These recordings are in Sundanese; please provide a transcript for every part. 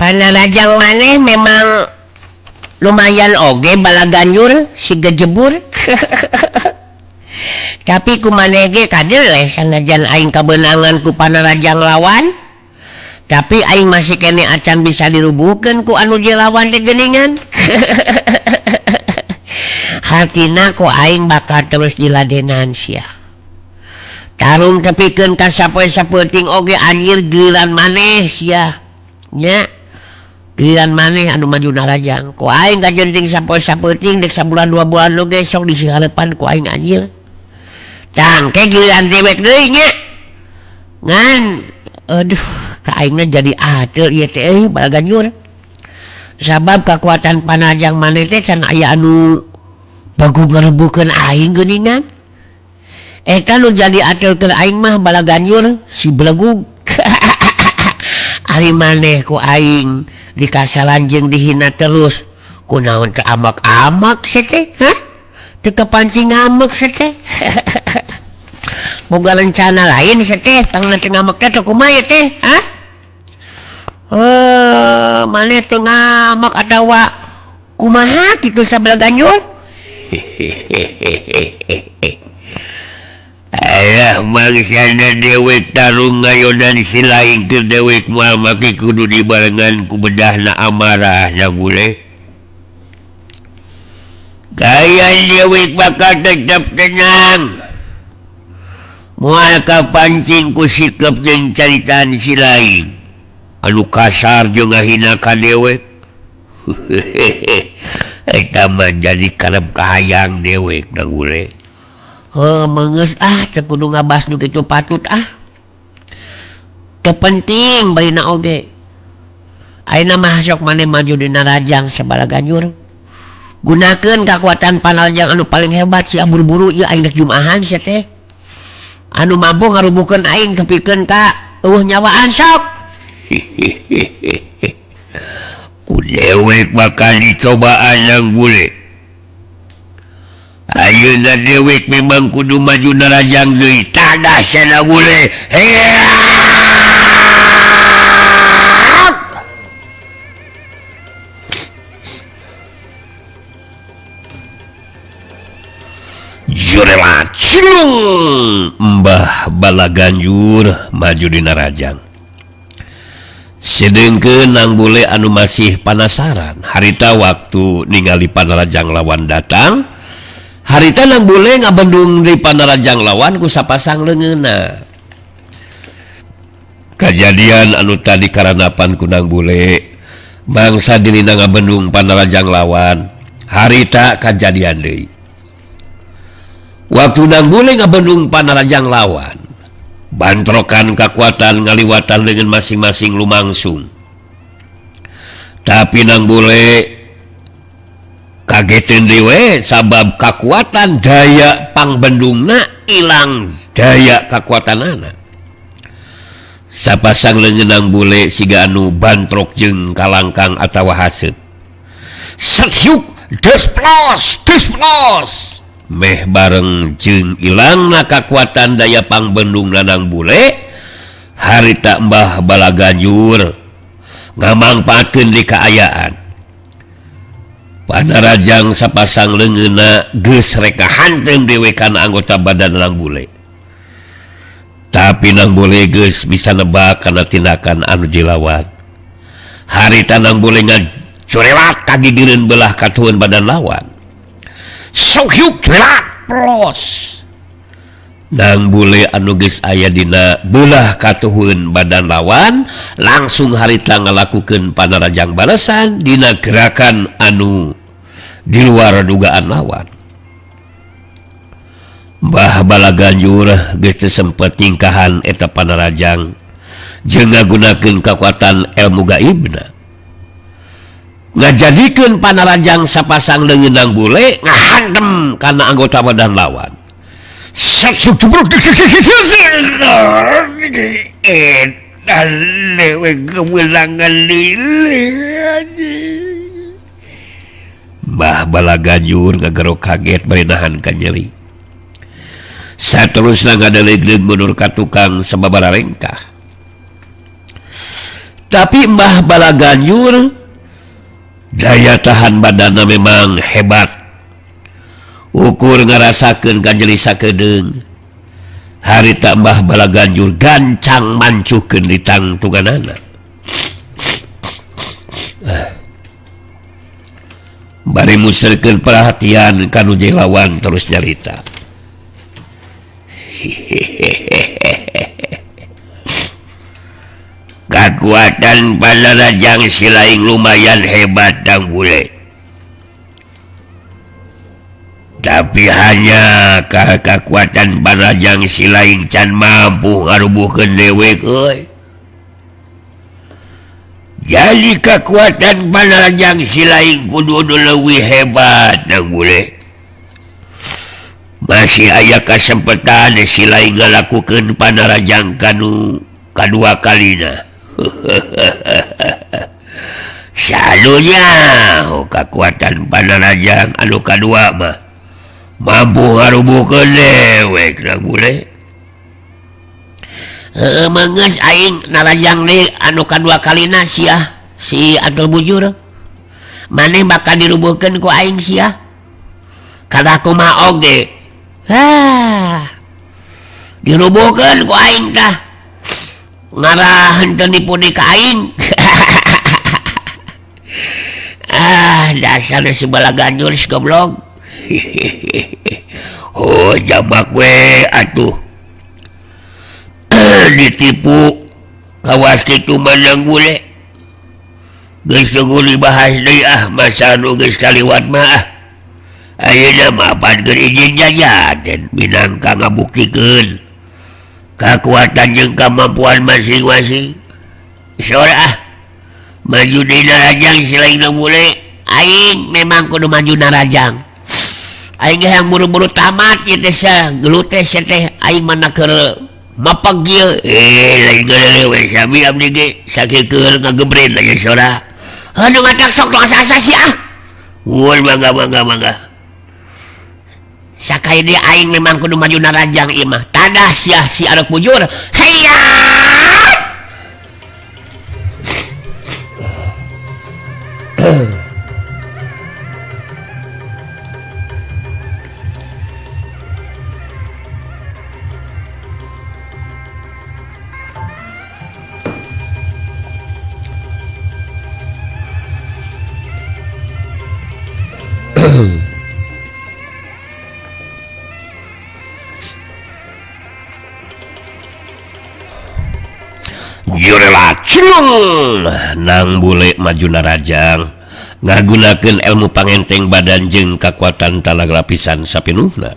Panarajang maneh memang lumayan oge balaganjur si gejebur. Tapi ku maneh ge kadeleh sanajan aing kabeunangan ku panarajang lawan. Tapi aing masih kene acan bisa dirubuhkeun ku anu dilawan teh geuningan. Hartina ku aing bakal terus diladenan sia. Tarung tepikeun ka sapoe sapeuting oge anjir giliran maneh sia. Nya giliran maneh anu maju narajang. Ku aing kajenting sapoe sapeuting dek sabulan dua bulan oge sok disiharepan ku aing anjir. Tang ke giliran dewek deui nya. Ngan aduh ka aingna jadi ateul ieu teh euy balaganjur. Sabab kakuatan panajang maneh teh can aya anu bagu ngarebukeun aing geuningan. Eta nu jadi ateul keur aing mah balaganjur si belegug. Ari maneh ku aing dikasalan jeung dihina terus. Kunaon teh amak-amak sia teh? Hah? Teu kapancing ngamek sia teh. Boga rencana lain sia teh, tangna teu ngamek teh kumaha teh? Hah? Maneh teu ngamek atawa kumaha kitu sabalaganjur? Alah mangsana dewek tarung ngayonan si lain teu dewek moal make kudu dibarengan ku bedahna amarah na bule. Gaya dewek bakal tetep tenang. Moal kapancing ku sikep jeung caritaan si lain. Anu kasar jeung ngahina ka dewek. Eta mah jadi karep kahayang dewek na bule. Heuh meungeus ah teu kudu ngabas nu kitu patut ah. Teu penting barina oge. Ayeuna mah sok maneh maju dina rajang sabalaganjur. Gunakeun kakuatan panarajang anu paling hebat sia buru-buru ieu aing rek jumahan sia teh. Anu mampu ngarubuhkeun aing tepikeun ka eueuh nyawaan sok. Ku dewek bakal dicobaan yang bule. Ayeuna dewek memang kudu maju narajang deui. Tadah sana bule. Jurela cilung Mbah Balaganjur maju dina rajang. Sedengkeun nang bule anu masih panasaran harita waktu ningali panarajang lawan datang. Harita nang bule ngabendung di panarajang lawan ku sapasang leungeunna. Kajadian anu tadi karanapan ku nang bule mangsa dirina ngabendung panarajang lawan harita kajadian deui. Waktu nang bule ngabendung panarajang lawan bantrokan kakuatan ngaliwatan dengan masing-masing lumangsung. Tapi nang bule kagetin dewe sabab kakuatan daya pangbendungna ilang daya kakuatanana. Sapasang leungeun nang bule siga anu bantrok jeung kalangkang atawa haseut. Satyuk desplos desplos meh bareng jeung ilangna kakuatan daya pangbendung lanang bule harita Mbah Balaganjur ngamangpaatkeun di kaayaan. Panarajang sapasang leungeunna geus reka hantem dewe kana anggota badan nang bule. Tapi nang bule geus bisa nebak kana tindakan anu dilawan. Harita nang bule ngacorewat kagigireun belah katuhun badan lawan. Sohyuk curelat plos. Nang bule anu geus aya dina belah katuhun badan lawan langsung harita ngalakukeun panarajang balesan dina gerakan anu di luar dugaan lawan. Mbah Balaganjur geus teu sempet nyingkahan eta panarajang jeung ngagunakeun kakuatan ilmu gaibna. Ngajadikeun panarajang sapasang leungeun nang bule ngahantem kana anggota badan lawan. Mbah Balaganjur ngagero kaget bari nahan ka nyeri. Saterusna ngadeleg-deleg mundur ka tukang sababaraha rengkah. Tapi Mbah Balaganjur daya tahan badanna memang hebat. Ukur ngarasakeun kajeli sakedeung. Harita Mbah Balaganjur gancang mancuhkeun di tangtunganana. Bari muserkeun perhatian ka nu lawan terus nyarita. Kakuatan Panarajang Silaing lumayan hebat Dang Bule. Tapi hanya kekuatan Panarajang Silaing can mampu ngarubuhkeun dewek euy. Jadi kekuatan Panarajang Silaing kudu leuwih hebat Dang Bule. Masih aya kasempatan Silaing ngalakukeun Panarajang kanu kadua kalina. Salunya kekuatan Panarajang anu kadua mah mampu ngarubuhkeun dewek Dang Bule. Heueuh geus aing narajang deui anu kadua kalina sia si Atul Bujur. Maneh bakal dirubuhkeun ku aing sia. Kada kumaha oge. Hah. Dirubuhkeun ku aing tah. Ngarah henteu nipu deui ka aing. Ah, dasar si Balaganjur si goblok. Oh, jabak we atuh. Ditipu kawas kitu menang bule. Geus tunggu dibahas deui ah, masa nu geus kaliwat mah ah. Ayeuna mah pan keur izin jajan minangka ngabuktikeun kakuatan jeung kamampuan masing-masing. Sora ah, maju deui narajang Silaing nu bule. Aing memang kudu maju narajang. Aing ge hayang buru-buru tamat ieu teh sia, gelut teh sia teh aing mana keur mapag ieu. Lain geuleuh we sami abdi ge sakieu keur ngagebren aja sora. Heuh matak sok tong asa-asa sia. Mun mangga mangga mangga. Sakai dia aing memang kudu maju narajang ieu mah. Tadah sia si Arek Bujur. Hayya! Nang Bule maju narajang ngagunakeun ilmu pangenteng badan jeung kakuatan talaga lapisan sapinuhna.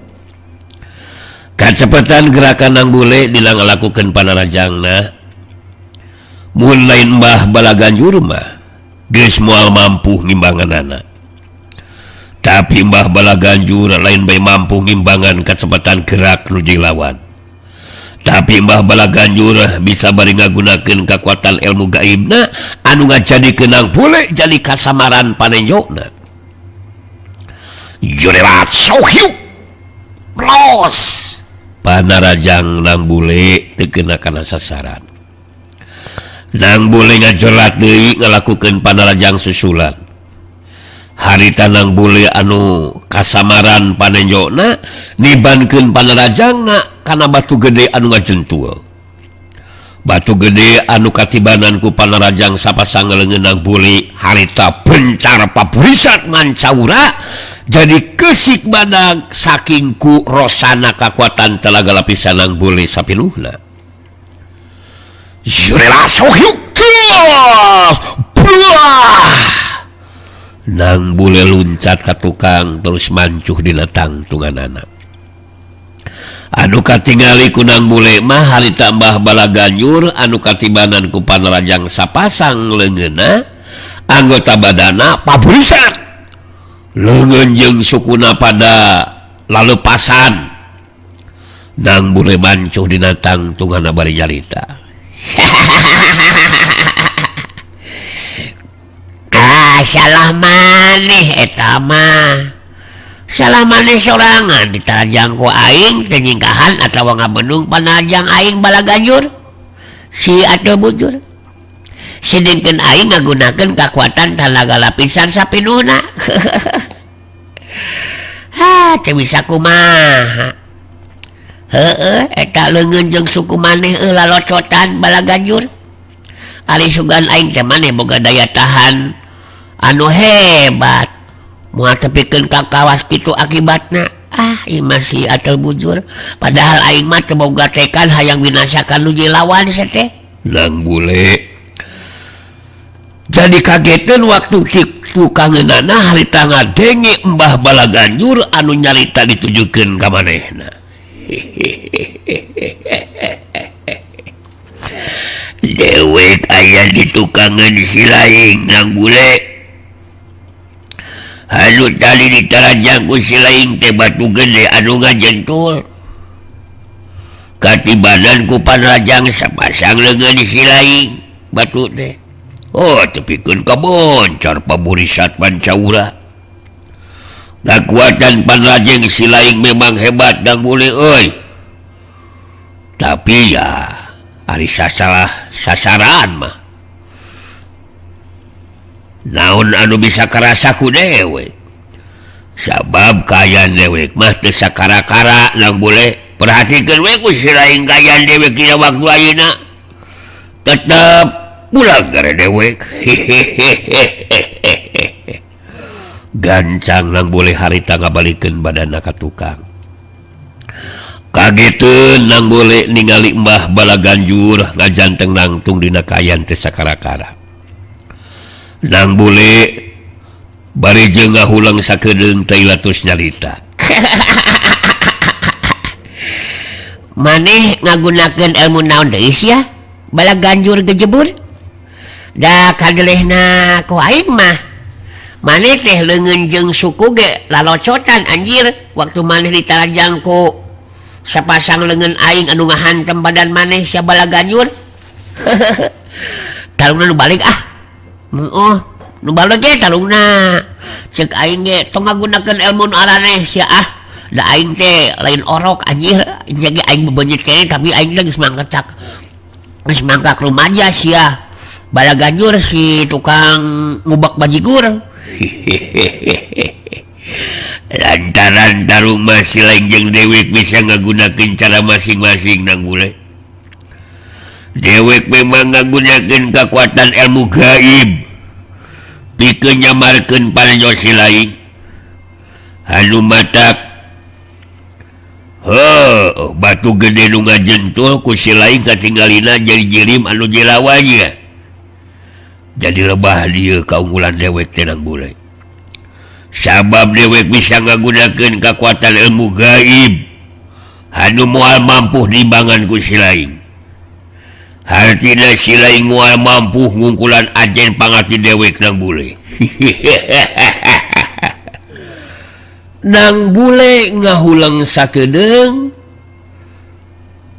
Kacepetan gerakan Nang Bule dina ngalakukeun panarajangna. Mun lain Mbah Balaganjur mah geus moal mampu ngimbanganana. Tapi Mbah Balaganjur lain bae mampu ngimbangan kacepetan gerak nu lawan. Tapi Mbah Balaganjur bisa bari ngagunakeun kakuatan ilmu gaibna anu ngajadikeun Nang Bule jadi kasamaran panenjona. Jurelat sohiu los panarajang Nang Bule teu kena kana sasaran. Nang Bule ngajolat deui ngalakukeun panarajang susulan. Harita Nang Bule anu kasamaran panenjona nibankeun panarajangna kana batu gede anu ngajentul. Batu gede anu katibanan ku panarajang sapasang leungeun Nang Bule harita bencar papurisat mancaura jadi kesik badag saking ku rosana kakuatan telaga lapisan Nang Bule sapiluhna. Jurela sohyuk terus buah. Nang Bule luncat ka tukang terus mancuh dina tangtunganana. Anu katingali ku Nang Bule mah harita Mbah Balaganjur anu katibanan ku panarajang sapasang leungeunna anggota badana paburisat leungeun jeung sukuna pada lalepasan. Nang Bule mancuh dina tangtunganna bari nyarita. Ah, salah maneh eta mah. Salah maneh sorangan ditarajang ku aing teu nyingkahan atawa ngabendung panarajang aing Balaganjur si Atul Bujur. Sedengkeun aing ngagunakeun kakuatan tanaga lapisan sapinuhna. Ha, teu bisa kumaha. Heeh, eta leungeun jeung suku maneh lalocotan Balaganjur. Ari sugan aing teh maneh boga daya tahan anu hebat. Moal tepikeun ka kawas kitu akibatna. Ah, ieu masih atel bujur. Padahal aing mah teu boga tekan hayang binasakan nu lawan teh. Nang bule jadi kagetan waktu tukangeunana harita ngadenge Mbah Balaganjur anu nyarita ditujukeun ka manehna. Dewek aya di tukangeun si laing Nang bule. Anu tadi ditarajang ku si laing teh batu gede anu ngajentul. Katibanan ku panrajang sapasang leungeun si laing batu teh. Oh, tepikeun kaboncar paburisat Pancaura. Kakuatan panrajeng si laing memang hebat Nang bule euy. Tapi ya ari sasalah sasaran mah. Naon anu bisa karasa ku dewek. Sabab kaayaan dewek mah teu sakara-kara Nang bule. Perhatikeun we ku si laing kaayaan dewek dina waktu ayeuna. Tetep pulang gara dewek. Gancang Nang boleh harita ngabalikeun badanna ka tukang. Kageteun Nang boleh ningali Mbah Balaganjur ngajanteng nangtung dina kaayaan teu sakara-kara. Nang boleh bari jeung ngahulang sakedeung teh ilatus nyarita. Maneh ngagunakeun ilmu naon deui sia? Balaganjur gejebur. Da kadelehna ku aing mah maneh teh leungeun jeung suku ge lalocotan anjir waktu maneh ditarajang ku sapasang leungeun aing anu ngahantem badan maneh sia Balaganjur. Tarungna nu balik ah. Oh, nu balik ge tarungna. Ceuk aing ge tong ngagunakeun ilmu nu araneh sia ah. Da aing teh lain orok anjir, jadi aing bebenyit keneh tapi aing teh geus mangkacak. Geus mangkak rumaja sia. Balaganjur si tukang ngubak bajigur. Lantaran tarung masih lain jeung dewek bisa ngagunakeun cara masing-masing Nang bule. Dewek memang ngagunakeun kakuatan ilmu gaib pikeun nyamarkeun paranjo si lain. Anu matak heuh batu gede nu ngajentul ku si lain katinggalina jadi jirim anu jilawannya. Jadi lebah dia kaunggulan dewek teh Nang bule. Sabab dewek bisa ngagunakeun kakuatan ilmu gaib anu moal mampu nimbangan ku si laing. Hartina si laing moal mampu ngungkulan ajen pangati dewek Nang bule. Nang bule ngahulang sakedeung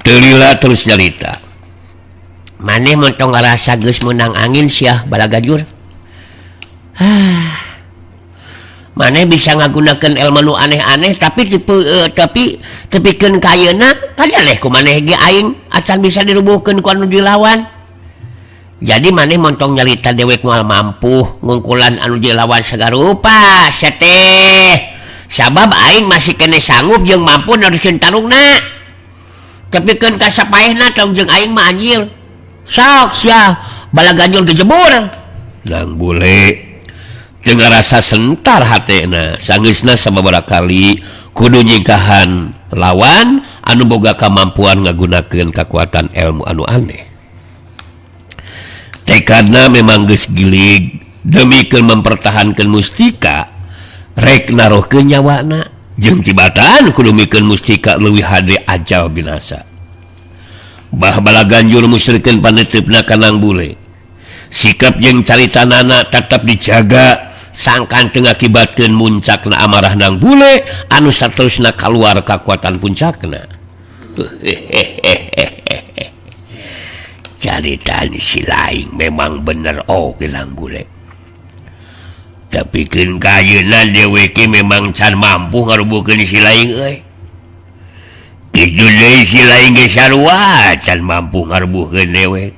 teu lila terus nyarita. Maneh montong ngarasa geus meunang angin sia Balaganjur. Maneh bisa ngagunakeun ilmu nu aneh-aneh tapi tipe tapi tepikeun ka ayeuna kadeleh ku maneh ge aing acan bisa dirubuhkeun ku anu dilawan. Jadi maneh montong nyarita dewek moal mampu ngungkulan anu dilawan sagarupa sia teh. Sabab aing masih keneh sanggup jeung mampu neruskeun tarungna. Tepikeun ka sapaehna tong jeung aing mah anjir. Sok sia Balaganjur gejebur. Nang bule teu ngarasa sentar hatena sangeusna sababaraha kali kudu nyingkahan lawan anu boga kamampuan ngagunakeun kakuatan ilmu anu aneh. Tekadna memang geus gilig demi keur mempertahankeun mustika rek narohkeun nyawana jeung tibatan kudu mikeun mustika leuwih hade ajal binasa. Mbah Balaganjur musrikeun paneuteup ka Nang bule. Sikap jeung caritanana tetap dijaga sangkan teu ngakibatkeun muncakna amarah Nang bule anu saterusna kaluar kakuatan puncakna. Caritan si laing memang bener oge Nang bule. Tapi keun ka ayeuna dewek memang can mampu ngarubuhkeun si laing euy. Kitu deui si laing ge sarua can mampu ngarubuhkeun dewek.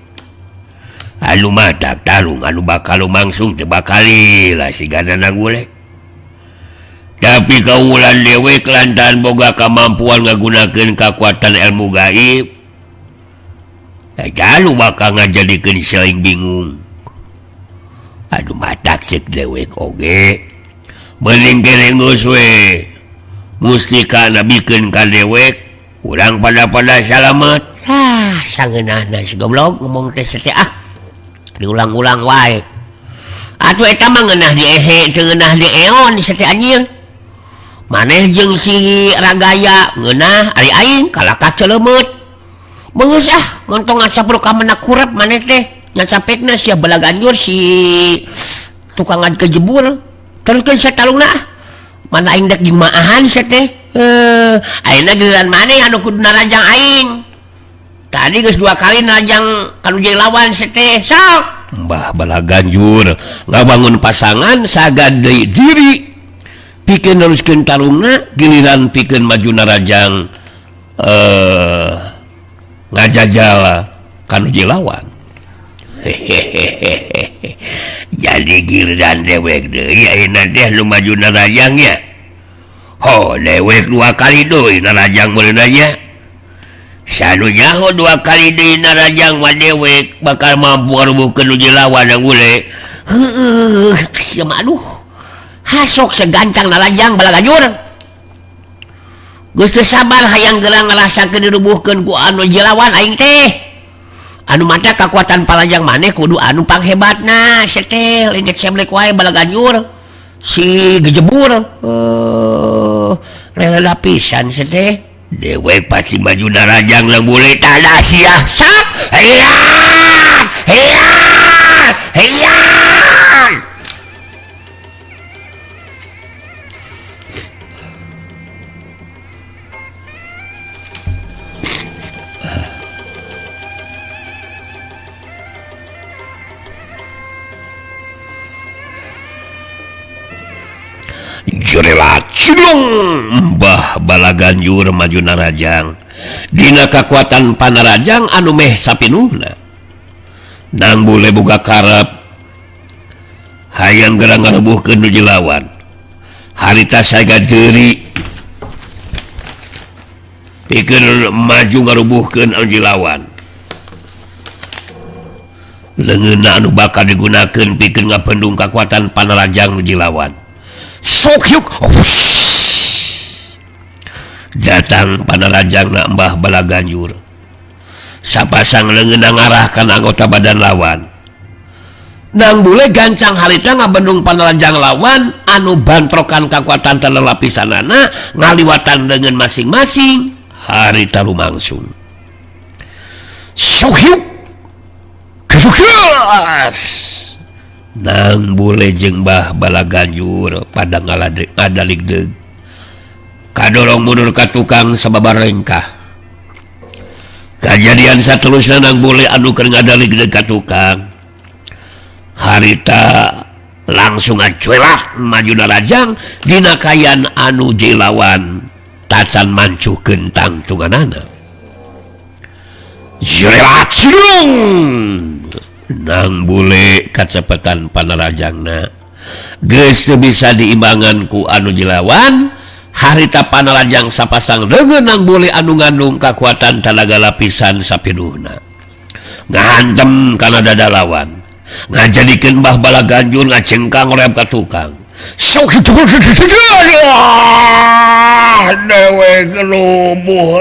Anu matak tarung anu bakal lumangsung teu bakal lah sigana gule. Tapi kaunggulan dewek lantaran boga kemampuan ngagunakeun kakuatan ilmu gaib. Eta bakal ngajadikeun saling bingung. Aduh matak ceuk dewek oge. Mending kene geus we. Mustika nabikeun ka dewek, urang pada-pada salamet. Ah, sangeunahna si goblok ngomong teh teh ah. Diulang-ulang wae. Atuh eta mah ngeunah di ehe teu ngeunah di eon si teh anjir. Maneh jeung si Ragaya ngeunah ari aing kalakah celemeut. Beungeus ah, montong asap ka mana kurep maneh teh. Nyacapekna sia balaganjur si tukang kejebur. Teruskeun satalungna ah. Mana aing dek dimaahan sia teh. Ayeuna giliran maneh anu kudu narajang aing. Tadi geus dua kali narajang kanu jeung lawan sia teh. Sok. Mbah Balaganjur ngabangun pasangan sagad deui diri. Pikeun neruskeun tarungna giliran pikeun maju narajang ngajajal kanu jeung lawan. Hehehe. Jadi giliran dewek deui ayeuna teh nu maju narajangnya. Ho dewek dua kali deui narajang meureunna nya. Sanu nyaho dua kali deui narajang mah dewek bakal mampu ngarubuhkeun nu jeung lawan gule. Heueuh sia mah aduh. Hasok segancang narajang Balaganjur. Geus teu sabar hayang geura ngarasakeun dirubuhkeun ku anu jeung lawan aing teh. Anu mata kakuatan palajang maneh kudu anu panghebatna sia teh lengket seblek wae Balaganjur si gejebur rela pisan sia teh. Dewek pasti maju narajang lah boleh tanah sia sok hiya hiya hiya. Mbah Balaganjur maju narajang dina kakuatan panarajang anu meh sapinuhna. Nang bule boga karep hayang geura ngarubuhkeun nu jeung lawan. Harita saga deuri pikeun maju ngarubuhkeun anu jeung lawan. Leungeunna anu bakal digunakeun pikeun ngapendung kakuatan panarajang nu jeung lawan. Sok yuk datang panarajang na Mbah Balaganjur. Sapasang leungeunna ngarahkan anggota badan lawan. Nang bule gancang harita ngabendung panarajang lawan anu bantrokan kakuatan telelapisanana ngaliwatan leungeun masing-masing harita lumangsung. Sok yuk kesukas. Nang bule jeung Mbah Balaganjur pada ngadaligdeug kadorong mundur ka tukang sababar lengkah. Kajadian saterusna nang bule anu keur ngadaligdeug ka tukang harita langsung ngacuelak maju narajang dina kayan anu jilawan tacan mancuhkeun tangtunganana. Jilat cilung nang bule kacepetan panarajangna geus teu bisa diimbangan ku anu jilawan. Harita panarajang sapasang leungeun nang bule anu ngandung kakuatan tanaga lapisan sapinuhna ngahantem kana dada lawan ngajadikeun Mbah Balaganjur ngacengkang reab ka tukang. Sok dewek lubuh.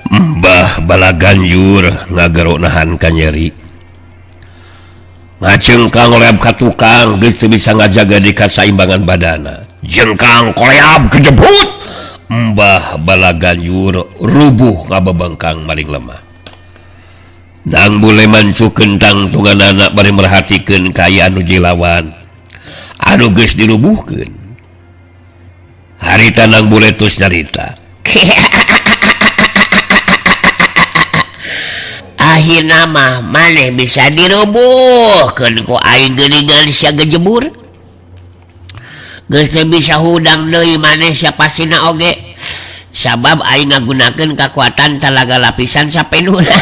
Mbah Balaganjur ngagero nahan ka nyeri ngacengkang leab ka tukang geus teu bisa ngajaga di kasaimbangan badana. Jengkang koleab kejebut Mbah Balaganjur rubuh ngabebengkang maling lemah. Nang bule mancu kentang tungan anak bari merhatikeun kaayaan nu jilawan anu geus dirubuhkeun. Harita nang bule tos nyarita. Akhirna mah maneh bisa dirubuhkeun ku aing geuningan sia gejebur. Geus teu bisa hudang deui maneh sia pasina oge. Sabab aing ngagunakeun kakuatan talaga lapisan sapenuna.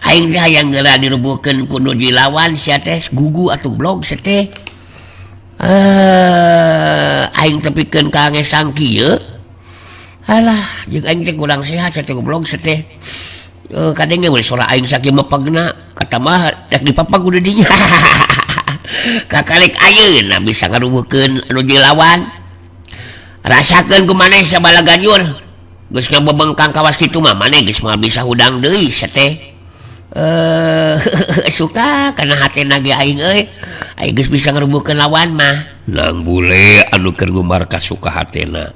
Aing teh hayang geura dirubuhkeun ku nu jilawan sia teh gugu atuh blog sia teh. Aing tepikeun ka ngesang kieu. Alah, jeung aing teh kurang sehat sia teh goblok sia teh. Kadenge we sora aing sakieu mepegna, katamah rek dipapag ku didinya. Kakarek ayeuna bisa ngarubuhkeun anu jilawan. Rasakeun ku maneh sabalaganjur. Geus ngabebengkang kawas kitu mah maneh geus moal bisa hudang deui sia teh. Suka kana hatena ge aing euy. Aing geus bisa ngarubuhkeun lawan mah. Nang bule anu keur ngumbar kasuka hatena.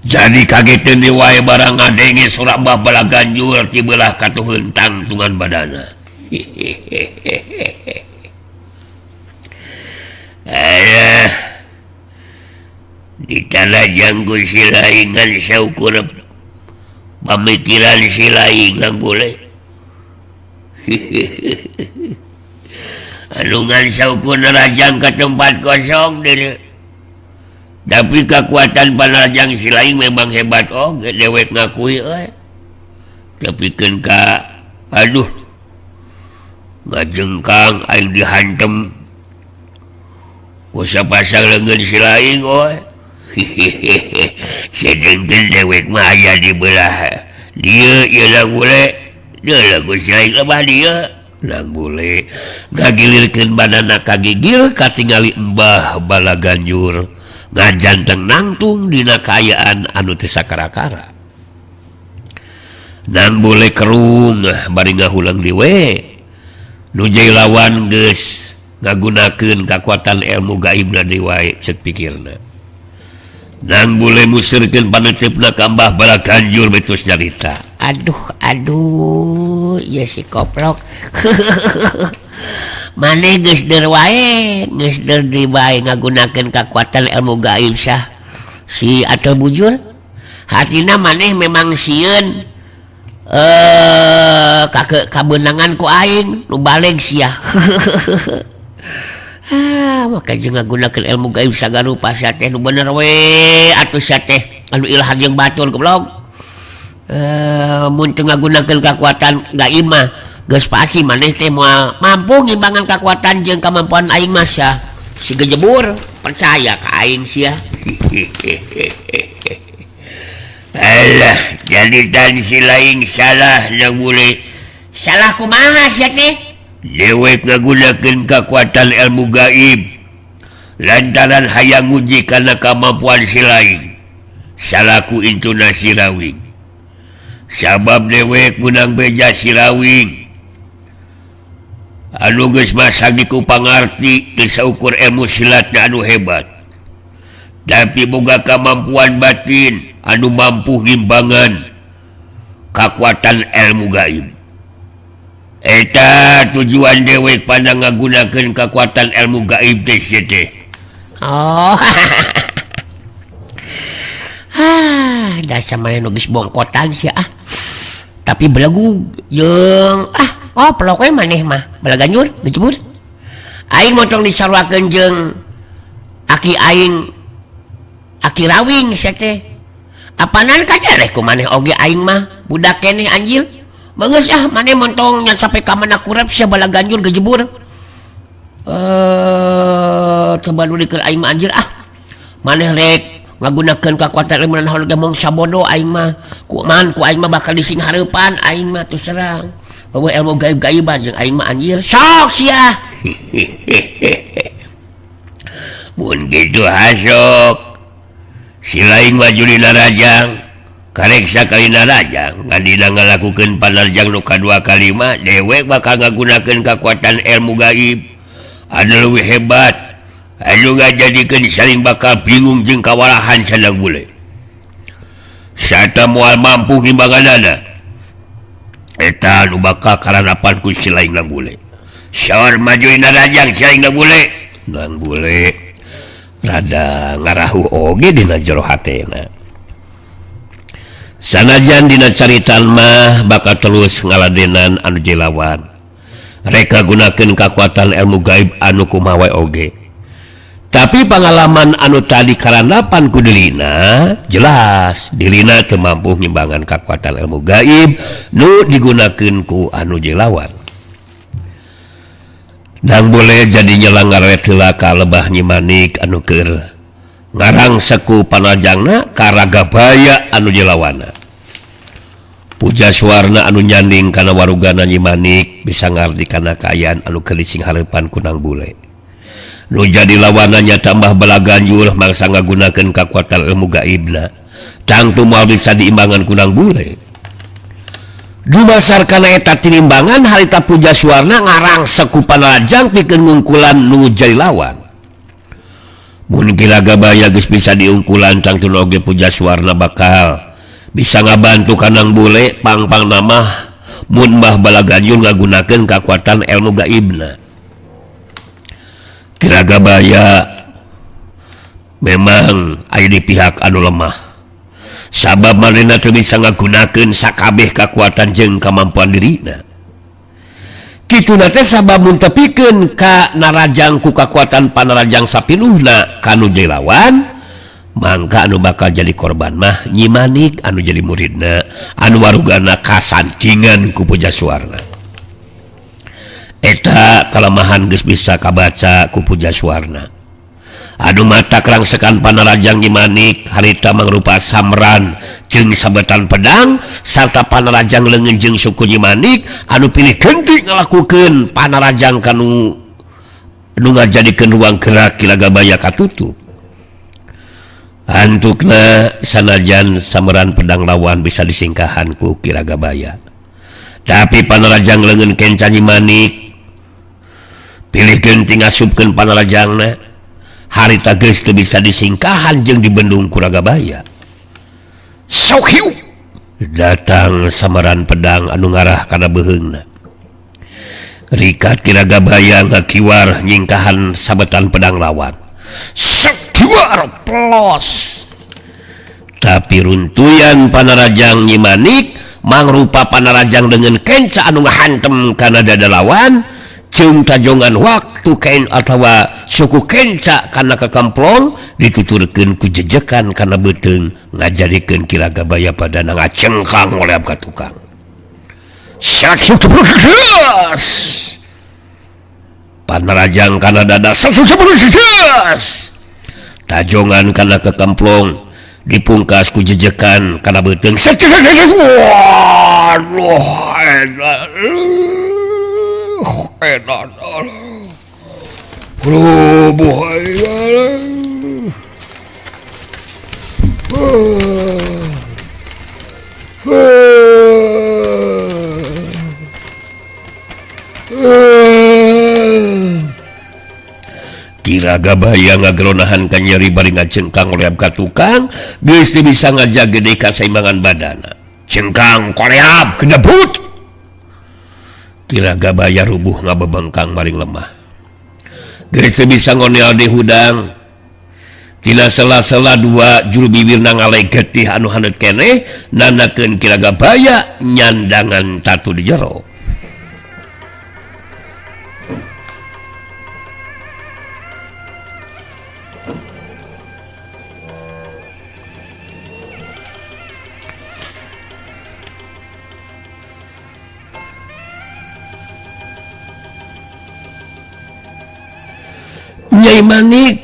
Jadi kageteun deui wae barang ngadenge sora Mbah Balaganjur ti beulah katuheun tangtungan badana. Ayah ditalajang ku si lain ngan saukur pamikiran si lain nang boleh. Anu ngan saukur nerajang ke tempat kosong deui. Tapi kekuatan panarajang si lain memang hebat oh dewek ngakui euy. Tapi keun ka aduh ngajengkang aing dihantem kusa pasang leungeun si lain euy. Sedengkeun dewek mah aya di belah dieu ieu lang bule deui lagu si lain lebah dieu lang bule ngagilirkeun badana kagigil katingali Mbah Balaganjur ngajanteng nangtung dina kaayaan anu teu sakara-kara. Nang bule kerung bari ngahulang diwe nu jailawan geus ngagunakeun kakuatan ilmu gaibna deui wae ceuk pikirna. Nang bule museurkeun paneuteup ka Mbah Balaganjur betus nyarita. Aduh aduh ieu si koplok. Maneh geus deur wae, geus deur deui bae ngagunakeun kakuatan ilmu gaib sah si atau bujur. Hatina maneh memang sieun kabeunangan ku aing nu baleg sia. Ah, maka jeung ngagunakeun ilmu gaib sagarupa sia teh nu bener we atuh sia teh anu ilham jeung batur goblok. Mun teu ngagunakeun kakuatan gaib mah geus pasti maneh teh moal mampu ngimbangan kakuatan jeung kamampuan aing mah sia. Si gejebur percaya ka aing sia. Alah, jadi dan si lain salah nang boleh. Salah kumaha sia teh? Dewek ngagunakeun kakuatan ilmu gaib lantaran hayang nguji kana kamampuan si lain. Salaku intuna si rawing. Sabab dewek menang beja si rawing. Anu geus masang ku pangarti teu saukur ilmu silatna anu hebat. Tapi boga kamampuan batin anu mampu ngimbangan kakuatan ilmu gaib. Eta tujuan dewek pandang ngagunakeun kakuatan ilmu gaib teh sia teh. Oh. Ah, dasar maneh nu geus bongkotan sia ah. Tapi belegu jeung ah oh pelok we maneh mah Balaganjur gejebur. Aing motong disaruakeun jeung aki aing aki rawing sia teh. Apanan kadereh ku maneh oge aing mah budak keneh anjir. Bagus ah maneh montong nya sampai ka mana kurep sia Balaganjur gejebur. Coba dulu keur aing mah anjir ah. Maneh rek ngagunakeun kakuatan ilmu naon ge mong sabodo aing mah. Ku man ku aing mah bakal dising hareupan aing mah terus terang. Eueuh ilmu gaib-gaiban jeung aing mah anjir. Sok sia. Mun kitu hasok. Si lain mah juri narajang. Karek sakali narajang ngan dina ngalakukeun panarjang nu kadua kali mah dewek bakal ngagunakeun kakuatan ilmu gaib anu leuwih hebat. Anu ngajadikeun saling bakal bingung jeung kawalahan sanang bule. Sata moal mampu ngimbanganana. Eta anu bakal karanapan ku si laing nang bule. Saur maju narajang si laing nang bule. Nang bule rada ngarahu oge dina jero hatena. Sanajan dina caritan mah bakal terus ngaladenan anu jelawan. Reka gunakeun kakuatan ilmu gaib anu kumaha wae oge. Tapi pengalaman anu tadi karanapan ku dilina jelas dilina teu mampu ngimbangan kakuatan ilmu gaib nu digunakeun ku anu jelawan. Nang boleh jadi nyelang ngaret heula ka lebah Nyi Manik anu keur ngarang seku panajangna ka Ragabaya anu jelawana. Puja Suwarna anu nyanding kana warugana Nyi Manik bisa ngarti kana kaayaan anu keur disinghareupan ku Nang Bule. Nu jadi lawananya tambah balaganjul mangsa ngagunakeun kakuatan ilmu gaibna. Tangtu moal bisa diimbangan ku Nang Bule. Dumasar kana eta tinimbangan harita Puja Suwarna ngarang seku panarajang pikeun ngungkulan nu jadi lawan. Mun Ki Ragabaya geus bisa diungkulan tangtu oge Puja Suwarna bakal bisa ngabantu ka Nang Bule pang-pang namah mun Mbah Balaganjul ngagunakeun kakuatan ilmu gaibna. Ki Ragabaya memang aya di pihak anu lemah. Sabab manehna teu bisa ngagunakeun sakabeh kakuatan jeung kamampuan dirina. Kituna teh sabab mun tepikeun ka narajang ku kakuatan panarajang sapinuhna ka nu lawan, mangka anu bakal jadi korban mah Nyi Manik anu jadi muridna anu warugana kasantingan ku Puja Suwarna. Eta kalemahan geus bisa kabaca ku Puja Suwarna. Anu mata kerangsekan panarajang Nyi Manik harita mangrupa samran jeung sabetan pedang sarta panarajang leungeun jeung suku Nyi Manik anu pilih genti ngalakukeun panarajang kanu nu ngajadikeun ruang gerak Ki Ragabaya katutup. Antukna sanajan samran pedang lawan bisa disingkahan ku Ki Ragabaya. Tapi panarajang leungeun kenca Nyi Manik pilih genti ngasupkeun panarajangna harita geus teu bisa disingkahan jeung dibendung ku Ragabaya. Sok hiu datang samaran pedang anu ngarah kana beuheungna. Rikat Ki Ragabaya ngakiwar nyingkahan sabetan pedang lawan. Sok kiwar plos. Tapi runtuyan panarajang Nyi Manik mangrupa panarajang dengan kenca anu ngahantem kana dada lawan jeung tajongan waktu kain atawa suku kenca kana kakamplong dituturkeun ku jejekan kana beuteung ngajadikeun Ki Ragabaya padana ngacengkang oleh ka tukang. Panarajang kana dada tajongan kana kakamplong dipungkas ku jejekan kana beuteung. Waduh, enak rubuh Ki Ragabaya ngageronahan ka nyeri bari ngacengkang oleab ka tukang geus teu bisa ngajaga deui kasaimbangan badana. Cengkang koleab kedebut. Ki Ragabaya rubuh ngabebengkang maring lemah. Geus teu bisa ngonel di hudang. Tina sela-sela dua juru bibirna ngalai getih anu haneut keneh nandakeun Ki Ragabaya nyandangan tatu di jero. Nyai Manik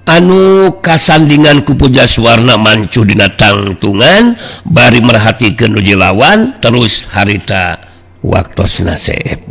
anu kasandingan ku Puja Suwarna mancuh dina tangtungan bari merhatikeun nu lawan terus harita waktosna seep.